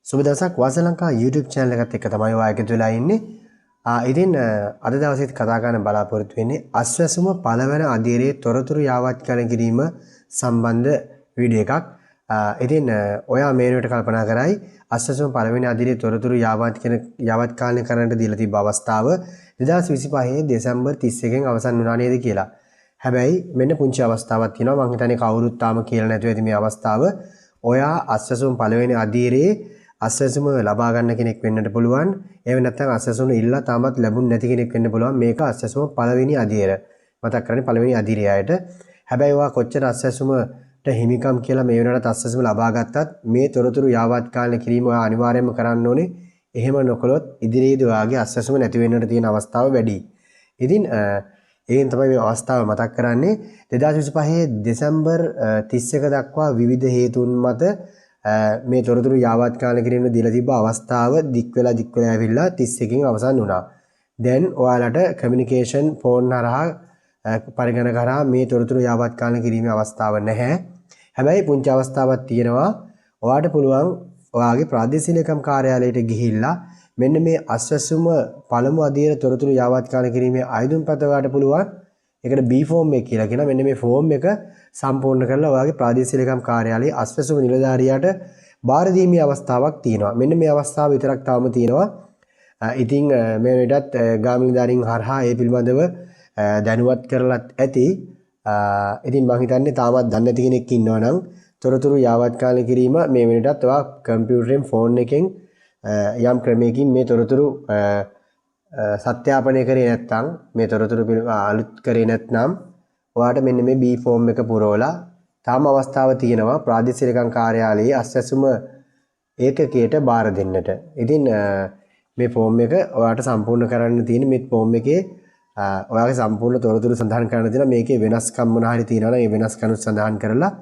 සුබ දවසක් වාසලංකා YouTube channel එකත් එක්ක තමයි ඔයා එකතු වෙලා ඉන්නේ. ඉතින් අද දවසේත් කතා කරන්න බලාපොරොත්තු වෙන්නේ අස්වැසුම පළවන අදියරේ තොරතුරු යාවත්කරණ කිරීම සම්බන්ධ වීඩියෝ එකක්. ඉතින් ඔයා මේ වෙනුවට කල්පනා කරයි අස්වැසුම පළවෙනි අදියරේ තොරතුරු යාවත්කාලීන කරන්නට දීලා තිබ්බ අවස්ථාව 2025 දෙසැම්බර් 31 න් අවසන් වුණා නේද කියලා. හැබැයි මෙන්න පුංචි අවස්ථාවක් තියෙනවා. මං හිතන්නේ කවුරුත් තාම කියලා නැතුව ඇති මේ අවස්ථාව. ඔයා අස්වැසුම පළවෙනි අදියරේ අස්වැසුම ලබා ගන්න කෙනෙක් වෙන්නට පුළුවන්. එහෙම නැත්නම් අස්වැසුම ඉල්ලා තාමත් ලැබුණ නැති කෙනෙක් වෙන්න පුළුවන්. මේක අස්වැසුම පළවෙනි අදියර. මතක් කරන්නේ පළවෙනි අදියරය අයට. හැබැයි ඔයා කොච්චර අස්වැසුමට හිමිකම් කියලා මේ වෙනකොට අස්වැසුම ලබා ගත්තත් මේ තොරතුරු යාවත්කාලීන කිරීම ඔයා අනිවාර්යයෙන්ම කරන්න ඕනේ. එහෙම නොකළොත් ඉදිරියේදී ඔයාගේ අස්වැසුම නැති වෙන්නට තියෙන අවස්ථාව වැඩි. ඉතින් ඒෙන් තමයි මේ අවස්ථාව මතක් කරන්නේ. 2025 දෙසැම්බර් 31 දක්වා විවිධ හේතුන් මත මේ තොරතුරු යාවත්කාලීන කිරීම දීලා තිබ්බ අවස්ථාව දික් වෙලා ඇවිල්ලා 31 අවසන් වුණා. දැන් ඔයාලට කමියුනිකේෂන් ෆෝන් හරහා පරිගණක හරහා මේ තොරතුරු යාවත්කාලීන කිරීමේ අවස්ථාව නැහැ. හැබැයි පුංචි අවස්ථාවක් තියෙනවා. ඔයාට පුළුවන් ඔයාගේ ප්‍රාදේශීය ලේකම් කාර්යාලයට ගිහිල්ලා මෙන්න මේ අස්වැසුම පළමු අදියර තොරතුරු යාවත්කාලීන කිරීමේ අයදුම්පත ඔයාට පුළුවන්. ඒකට B form එක කියලා කියනවා. මෙන්න මේ ෆෝම් එක සම්පූර්ණ කරලා ඔයාගේ ප්‍රාදේශීය ලේකම් කාර්යාලයේ අස්වැසුම නිලධාරියාට බාර දීමේ අවස්ථාවක් තියෙනවා. මෙන්න මේ අවස්ථාව විතරක් තාම තියෙනවා. ඉතින් මේ වෙනටත් ගාම නිලධාරීන් හරහා ඒ පිළිබඳව දැනුවත් කරලත් ඇති. ඉතින් මං හිතන්නේ තාමත් දන්නේ නැති කෙනෙක් ඉන්නවා නම් තොරතුරු යාවත්කාලීන කිරීම මේ වෙනටත් ඔයා කම්පියුටරෙන් ෆෝන් එකෙන් යම් ක්‍රමයකින් මේ තොරතුරු සත්‍යාපනය කරේ නැත්නම් මේ තොරතුරු අලුත් කරේ නැත්නම් ඔයාට මෙන්න මේ B form එක පුරවලා තාම අවස්ථාව තියෙනවා ප්‍රාදේශීය ලේකම් කාර්යාලයේ අස්වැසුම ඒකකයට බාර දෙන්නට. ඉතින් මේ ෆෝම් එක ඔයාට සම්පූර්ණ කරන්න තියෙන මේ ෆෝම් එකේ ඔයාගේ සම්පූර්ණ තොරතුරු සඳහන් කරන්න තියෙනවා. මේකේ වෙනස්කම් මොන හරි තියෙනවා නම් ඒ වෙනස්කම් සඳහන් කරලා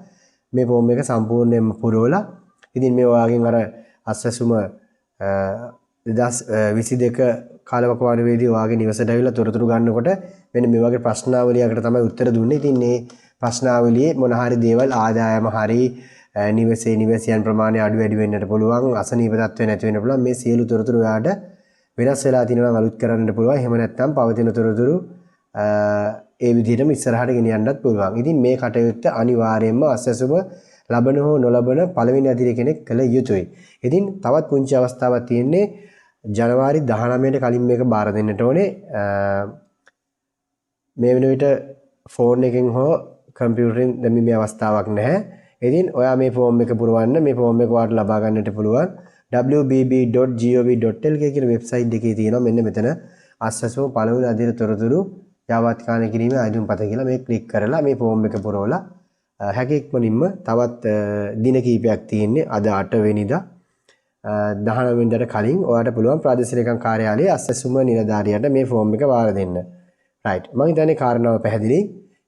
මේ ෆෝම් එක සම්පූර්ණයෙන්ම පුරවලා ඉතින් මේ ඔයාගෙන් අර අස්වැසුම 2022 කාලවකවානුවේදී ඔයාගේ නිවසට ඇවිල්ලා තොරතුරු ගන්නකොට මෙන්න මේ වගේ ප්‍රශ්නාවලියකට තමයි උත්තර දුන්නේ. ඉතින් මේ ප්‍රශ්නාවලියේ මොන හරි දේවල් ආදායම හරි නිවසේ නිවසියන් ප්‍රමාණය අඩු වැඩි වෙන්නට පුළුවන්, අසනීප තත්ත්වය නැති වෙන්න පුළුවන්. මේ සියලු තොරතුරු ඔයාට වෙනස් වෙලා තියෙනවා නම් අලුත් කරන්නට පුළුවන්. එහෙම නැත්නම් පවතින තොරතුරු ඒ විදිහටම ඉස්සරහට ගෙනියන්නත් පුළුවන්. ඉතින් මේ කටයුත්ත අනිවාර්යයෙන්ම අස්වැසුම ලබන හෝ නොලබන පළවෙනි අදියර කෙනෙක් කළ යුතුයි. ඉතින් තවත් පුංචි අවස්ථාවක් තියෙන්නේ ජනවාරි 19ට කලින් මේක බාර දෙන්නට ඕනේ. මේ වෙන විට ෆෝන් එකෙන් හෝ කම්පියුටරෙන් දැමීමේ අවස්ථාවක් නැහැ. ඉතින් ඔයා මේ ෆෝම් එක පුරවන්න. මේ ෆෝම් එක ඔයාට ලබා ගන්නට පුළුවන් wbb.gov.lk කියන වෙබ්සයිට් එකේ තියෙනවා. මෙන්න මෙතන අස්වැසුම පළවෙනි අදියර තොරතුරු යාවත්කාලීන කිරීමේ අයදුම්පත කියලා මේ ක්ලික් කරලා මේ ෆෝම් එක පුරවලා හැකි ඉක්මනින්ම තවත් දින කිහිපයක් තියෙන්නේ. අද 8 වෙනිදා 19 වෙනිදාට කලින් ඔයාට පුළුවන් ප්‍රාදේශීය ලේකම් කාර්යාලයේ අස්වැසුම නිලධාරියාට මේ ෆෝම් එක බාර දෙන්න. රයිට්. මං හිතන්නේ කාරණාව පැහැදිලි.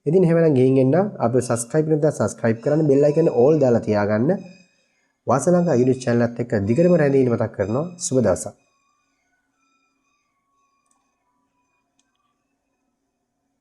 ඉතින් එහෙමනම් ගිහින් එන්නම්. අපිව සබ්ස්ක්‍රයිබ් නැත්නම් සබ්ස්ක්‍රයිබ් කරන්න, බෙල් අයිකන් ඕල් දාලා තියාගන්න. වාසලංකා YouTube channel එකත් එක්ක දිගටම රැඳී ඉන්න මතක් කරනවා. සුබ දවසක්.